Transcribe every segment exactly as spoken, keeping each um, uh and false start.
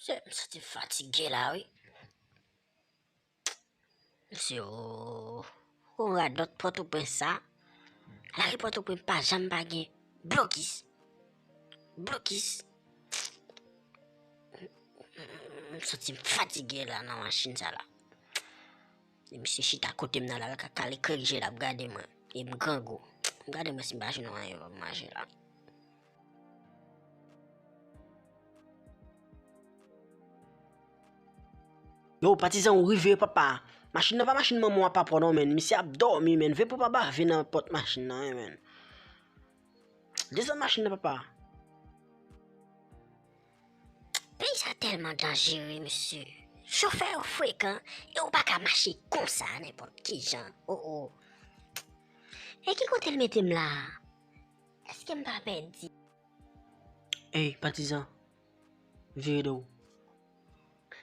Se, m santi m fatige la, wi. Mesye, o, o radòt Pòtoprens sa. Lari Pòtoprens pa janm pa gen blokis. Blokis. M santi m fatige la nan machin sa la. E misye chita kote m nan la, l ka kale krek je l ap gade mwen. E m grangou. M gade mwen si m pa jwenn anyen pou m manje la. Yo, patizan, ou rive, papa. Machin nan pa machin manman w a papa w non, menn. Misye ap dòmi, menn. Veye pou papa vin nan pòt machin nan, menn. Desann machin nan, papa. Peyi sa tèlman danjere, mesye. Chofè yo frekan, e ou pa ka mache konsa nenpòt ki jan. O, o. E ki kote l mete m la? Èske m pa pèdi? Ey, patizan, vire do w.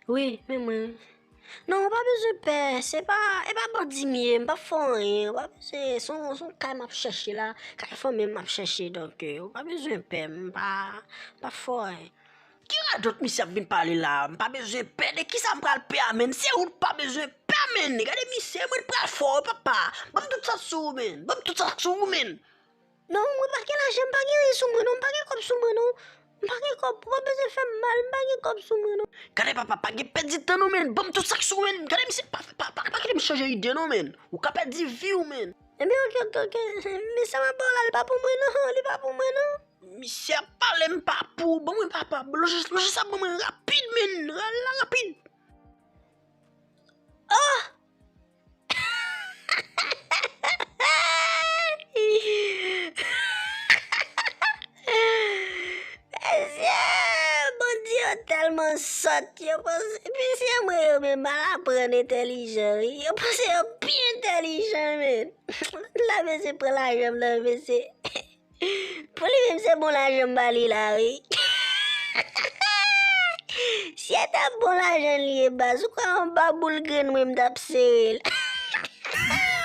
Wi, men mwen. Non, ou pa bezwen pè. Se pa, e pa bandi m ye, m p ap fè w anyen. Ou pa bezwen, se yon, se yon kay m ap chèche la. Kay fanmi m m ap chèche, donk, euh, ou pa bezwen pè. M pa, m p ap fè w anyen. Ki radòt misye ap vin pale la? M pa bezwen pè. De kisa m pral pè a, menn? Se ou k pa bezwen pè, menn. Gade misye, mwen pral fè w, papa. Ban m tout sa k sou ou, menn. Ban m tout sa k sou ou, menn. Non, mwen pa gen lajan, m pa gen anyen sou mwen non, m pa gen kòb sou mwen non. M pa gen kòb, ou pa bezwen fè m mal, m pa gen kòb sou mwen non. Gade papa, pa gen pèdi tan non, menn. Ban m tout sa k sou ou, menn. Gade misye, pa, pa, pa, pa kite m chanje ide non, menn. Ou ka pèdi vi w, menn. Ebyen, oke, oke, oke. Mesye m ap ba w la, li pa pou mwen non, li pa pou mwen non. Misye ap pale, m pa pou, ban mwen papa, lonje, lonje sa ban mwen rapid, menn, rale la rapid. Oh! Mesye, bandi yo tèlman sòt, yo panse, mesye mwen yo menm mal aprann entèlijan, wi. Yo panse yo pi entèlijan, menn. La, mesye pran lajan m nan, mesye. Pou li menm se bon lajan m ba li la, wi. Si e t ap bon lajan li ye baz, ou kwè yon baboul grenn mwen m t ap sere l.